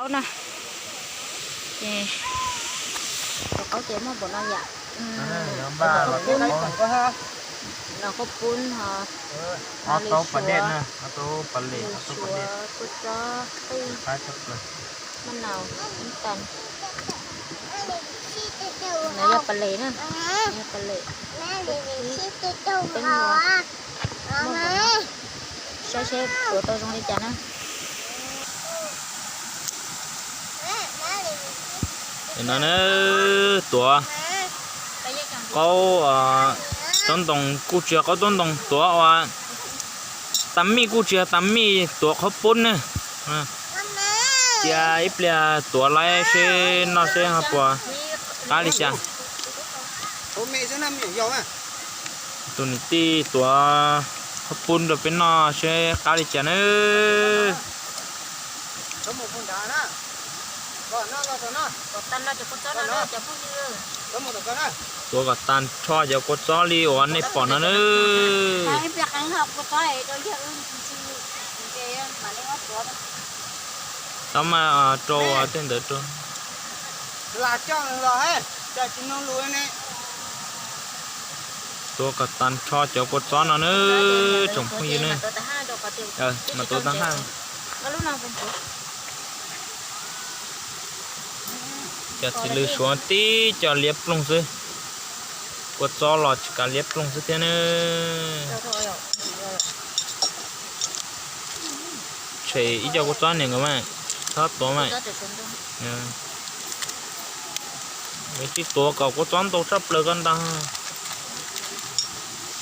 Qaub na. Ces tus qaub ces muaj npaum no yom. Los qhaub poob ho ob tauv pas dej na, ob tauv pas les, ob tauv pas dej, kua txob, qij, maj naus, ib tas. Nws yog pas les na, yog pas les. Peb saib seb tuav tau zoo li cas na. No na, tuav qaub tsob ntoo kuj tsis yog qaub tsob ntoo, tuav ua tas mij kuj tsis yog tas mij, tuav qhaub poob na. Cia ib pliag tuav lawm seb noj seb ho puas qab li cas. Tus niam tij tuav qhaub poob rau peb noj seb qab li cas na. Tuav kom tag nrho cov kua txob li uas nej pom no na. Tau mas rau tej ntawd rau. Tuav kom tag nrho cov kua txob no na, tsoom phooj ywg na. Mas tuav tag haj. Cov txiv lws suav tib co liab ploog xwb. Kua txob los tsis kav liab ploog xwb thiab na. Tshem ib co kua txob niam nkawd mas, txhob tuav mas. Lawv tsis tuav kom kua txob ntau tshaj plaws ko ntag.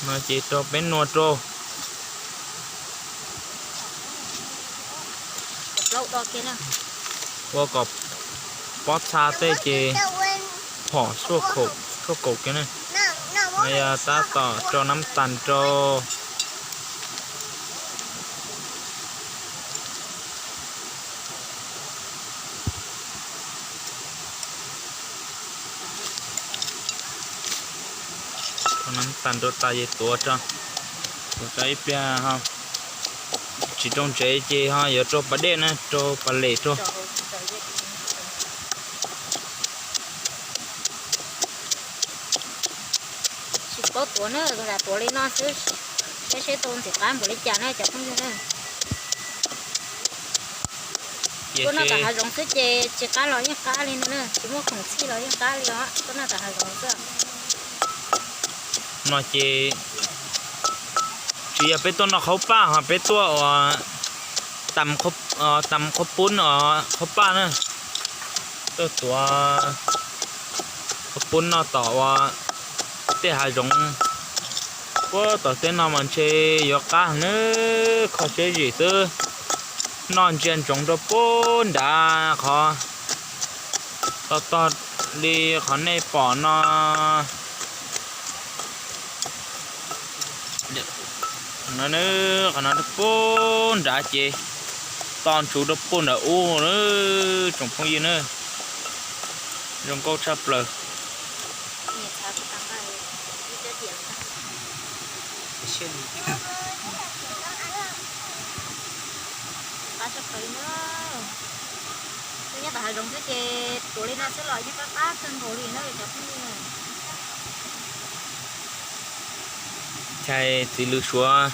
No ces rau peb nua rau. Ua kom pob txha tej ces phom suaj kaum kiag na. No yog tab tom rau nab tas rau. Rau nab tas rau tas ces tuav tso, tuav tso ib pliag ho tsis rau ntsev ces ho yuav rau pas dej na, rau pas les rau. Tsis paub tuav na, tuav li no xwb, seb seb tau ntxim qab npaum li cas na cov phooj ywg na. Tuaj noj tom hav zoov xwb ces tsis qab los yeej qab li no na, tsis muaj khoom txhij los yeej qab li os, tuaj noj tom hav zoov xwb. No ces tsis yog peb tuaj noj qhaub paj ho peb tuaj ua tam qhaub poob os, qhaub paj na. Tuaj tuav qhaub poob noj tom ua tej hav zoov. Puag tom teb no mas ntshe yuav qab heev na, kho siab zim xwb. Noj ntsia ntsoov rau puag nrad qhov tog tog li qhov nej pom no. Qhov no rau puag nrad ces to ntsuv rau puag nram ub na, tsoom phooj ywg na. Zoo nkauj tshaj plaws. Nyob tom hav zoov xwb ces tuav li no xwb los yeej qab qab kawg nkaus li na cov phooj ywg. Chais txiv lws suav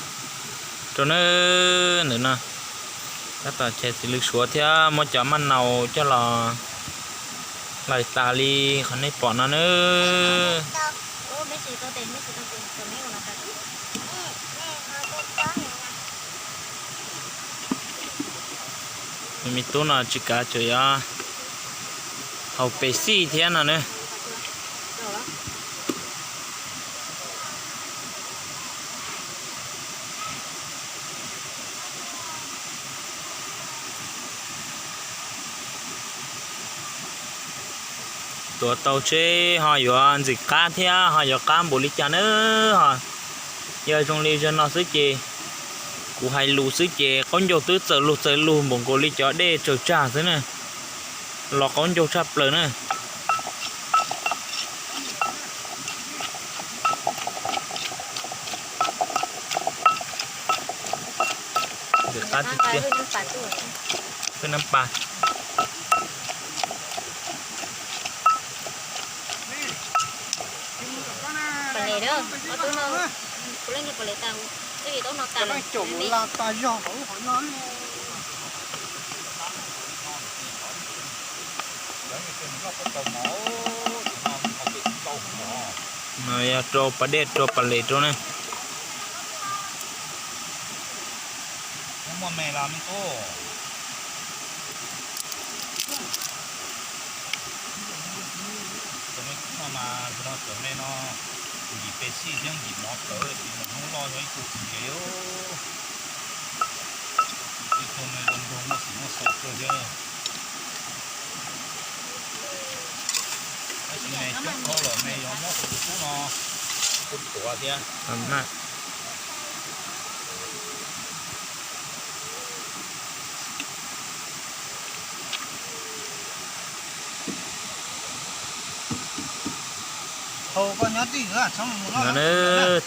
rau na, ntawm no tab tom chais txiv lws suav thiab muab cov maj naus coj los hlais tas li qhov nej pom no na. Me tub no tsis kav tseem yuav haus pes xij thiab no na. Tuav tau seb ho yuav ntxim qab thiab ho yuav qab npaum li cas na. Ho yog zoo li zaum no xwb ces kuv hais lus xwb ces qaub ncaug twb txawm lug txawm lug npaum nkaus li cov dej tsaws tsag xwb na. Los qaub ncaug tshaj plaws na. Ntxim qab tiag tiag. Peb nab pas. Ob tug no, kuv leej niag pom lawv tas, twb vim tau no tas lawm. No yog rau pas dej rau pas les rau na. Muaj me los me tub. Cov me kub no mas, cov me no ntim pes xij thiab ntim mov plawv, tsis mus hnub loj yog ib tug txiv ntev. Ib tug me zoo nraug muaj xim muaj xaus kawg thiab. Tab sis me coob dhau lawm, me yuav muab tus kub no tuav thiab. No na,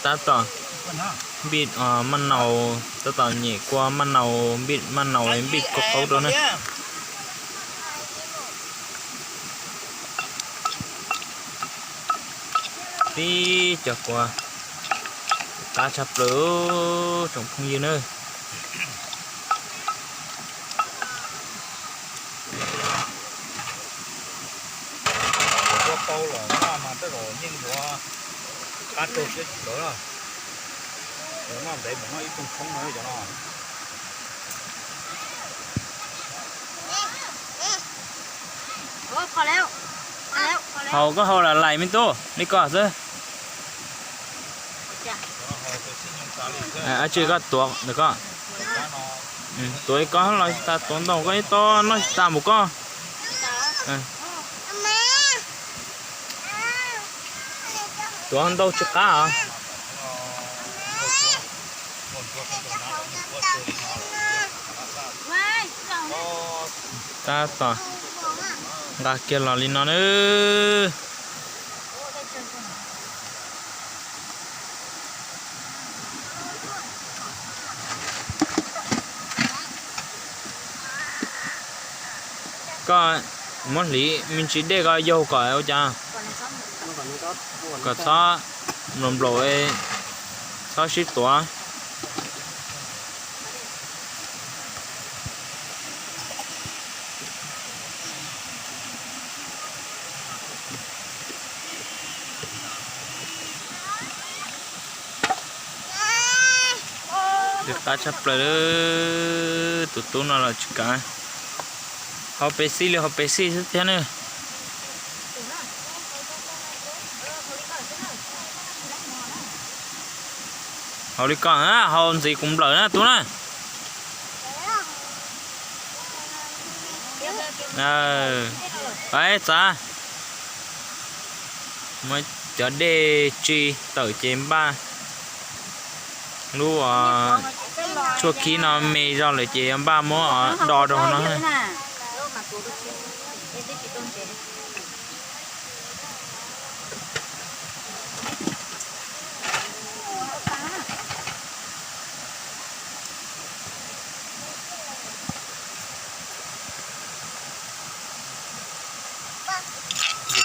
tab tom npij maj naus, tab tom nyem kua maj naus, npij maj naus npij kua qaub rau na. Tib co kua qab tshaj plaws tsoom phooj ywg na. Ua tau los noj mas tej zaum yeej yuav qab rau siab tsis tawv na. Noj ntev mus noj ib rooj tshoob no cov no. Haus koj haus lam lais me tub, li ko xwb. Ab tsi koj tuav ntawm koj. Tuav li ko los tsis tas, tuav ntau koj ib tog noj tsis tas mus koj. Tuav ntau tsis qab os. Tab tom nqa kiag los li no na. Koj muab hliv me ntsis dej ko yaug kom ua cas, kom txhob nplaum nplaum, txhob sib tuav. Li qab tshaj plaws, tus tub no los tsis kam. Haus pes xij li haus pes xij xwb thiab na. Haus li ko, haus ntxiv kuv nplawm na tub na. Txav, muab cov dej tsi tawm ces npaj lub tshuaj khib no me zog lawm ces yuav npaj muab do rau hauv no.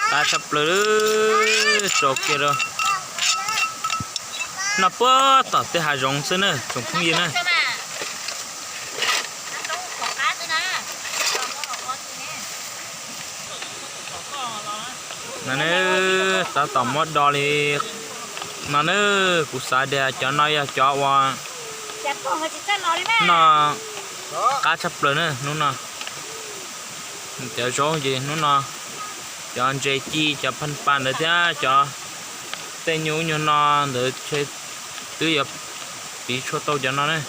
Qab tshaj plaws, tso kiag rau. Noj puag tom tej hav zoov xwb na tsoom phooj ywg na. No na, tab tom muab do li no na. Kuv xav tias cov no yog cov uas noj qab tshaj plaws na hnub no. Cov zaub ces hnub no cov ntses ci, cov phaj pas ntawd thiab cov tej nyuag ub nyuag no ntawd twb yuav piv tshuaj tau cov no na.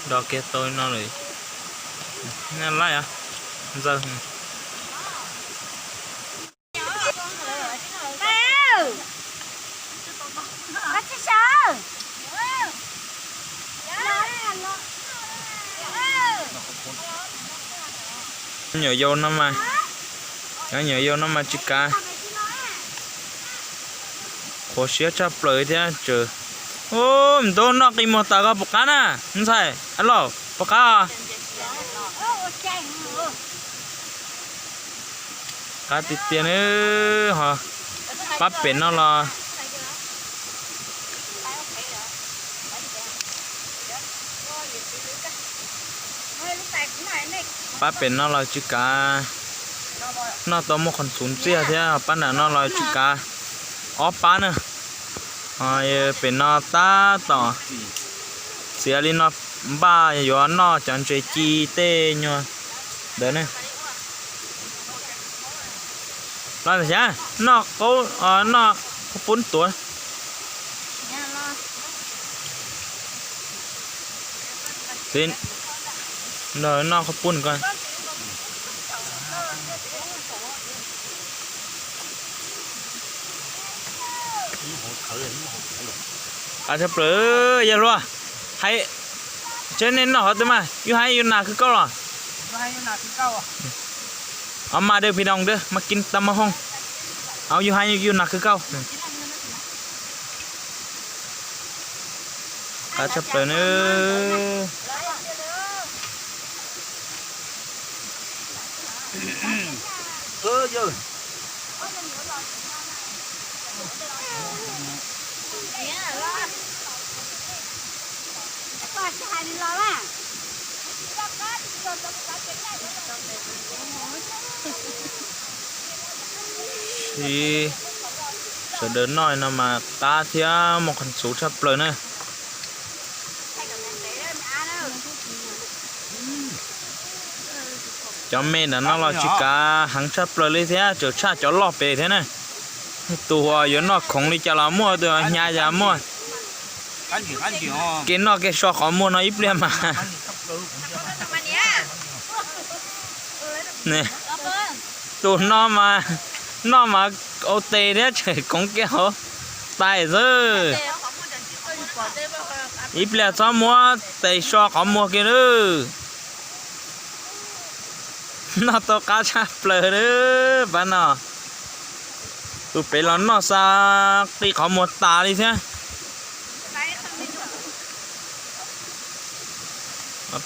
Do kiag tau no lawm. Laij ntxawg. Nyuam yaus no mas, cov nyuam yaus no mas tsis kav, qhuav siab tshaj plaws thiab. Tseem, ub, ntuj, noj qi muag tas koj puas qab na ntxhais? Lauj, puas qab os? Qab tiag tiag na. Ho pab pem no los, pab pem no los tsis kav, noj tau muaj qhov ntxhuv ntxiag thiab. Pab nram no los tsis kav, ob pab na. Ho pem no tab tom txiav li no, npaj yuav noj cov ntses ci tej nyuag ntawd ne. Los xyov, noj qaub, noj qhaub poob tuav. Noj qhaub poob ko. Qab tshaj plaws, yawg hluas. Hais, tseeb nej noj qhov twg mas, yus hais yus nas khwv kauj los? Au, mas dej phi doo dab mas kis tau mas hooj. Au, yus hais yus nas khwv kauj. Qab tshaj plaws na. Siv, sawv daws noj no mas qab thiab muaj qhov ntxhuv tshaj plaws na. Cov me ntawm no los tsis kav, heev tshaj plaws li thiab, tseem tshaj cov loj pem thiab na. Tus uas yuav noj khoov li cas los muaj, tus hnyav cas muaj. Kev noj kev so qhov muag no ib pliag mas. Tus no mas, noj mas ua tes thiab tseem khoov kiag hauv tais xwb. Ib pliag txhob muab tes so qhov muag kiag lawm. Noj tau qab tshaj plaws lawm pab no. Tus pem los noj xa qi qhov muag tas li thiab.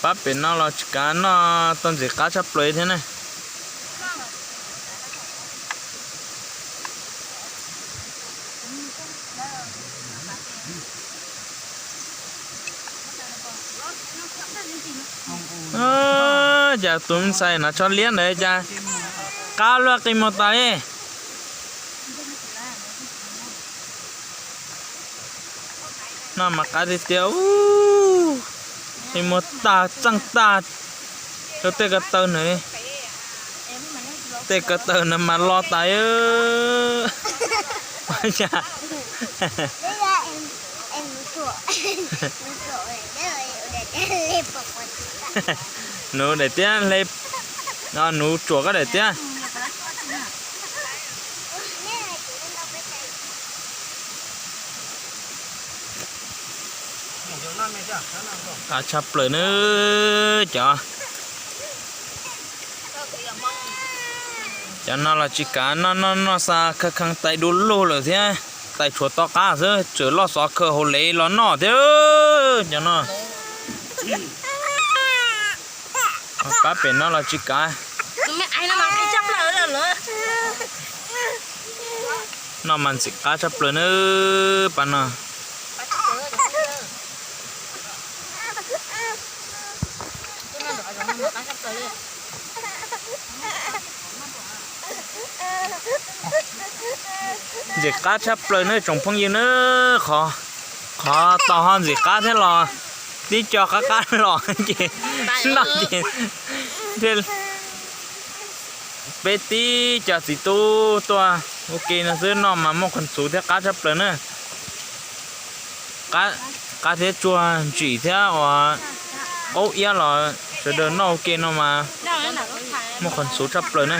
Pab pem no los tsis kav, noj tau ntxim qab tshaj plaws thiab ne. Cas tus ntxhais no tsho liab ntawd cas qab luaj qi muag tas li. Noj mas qab tiag tiag. Qi muag tag txeej tag rau tej ko taw na. Tej ko taw no mas lo tas. Nuv daim tiab, nuv tsuam koj daim tiab. Qab tshaj plaws na cov. Cov no los tsis kav, noj noj noj xa kha kheev tais du lug lawm thiab, tais tshuav to qab xwb, tseem loj xov khaws hauv lev los noj thiab cov no. Pab pem no los tsis kav. Noj mas ntxim qab tshaj plaws na pab no. Ntxim qab tshaj plaws na tsoom phooj ywg na. Qhov, qhov tau ho ntxim qab thiab los tib co qab qab los ces noj ces thiaj peb tib co txiv tub tuaj ua ke no xwb, noj mas muaj qhov ntxhuv thiab qab tshaj plaws na. Qab thiab tsuag ntsim thiab uas qaub iab los sawv daws noj ua ke no mas muaj qhov ntxhuv tshaj plaws na.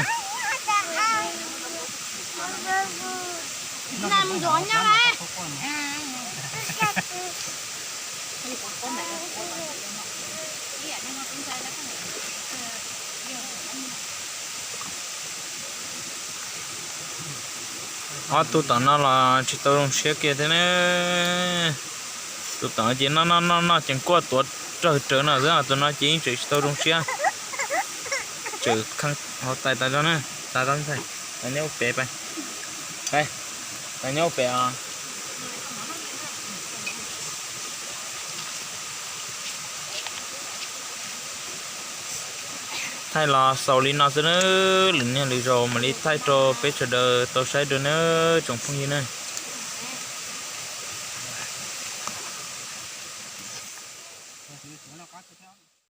Ob tug tom no los tsis tau zoo siab kiag thiab ne. Tus tom ces noj noj noj noj ces kuaj tuav rawg rawv no xwb, tus no ces yeej tseem tsis tau zoo siab. Tseem kheej hauv tais tas zog na. Tas zog ntxhais, tas nyob pem pais. Pais, tas nyob pem os. Thaij los xaus li no xwb na, lwm niag lwm zaus mam li thaij rau peb sawv daws tau saib dua na tsoom phooj ywg na.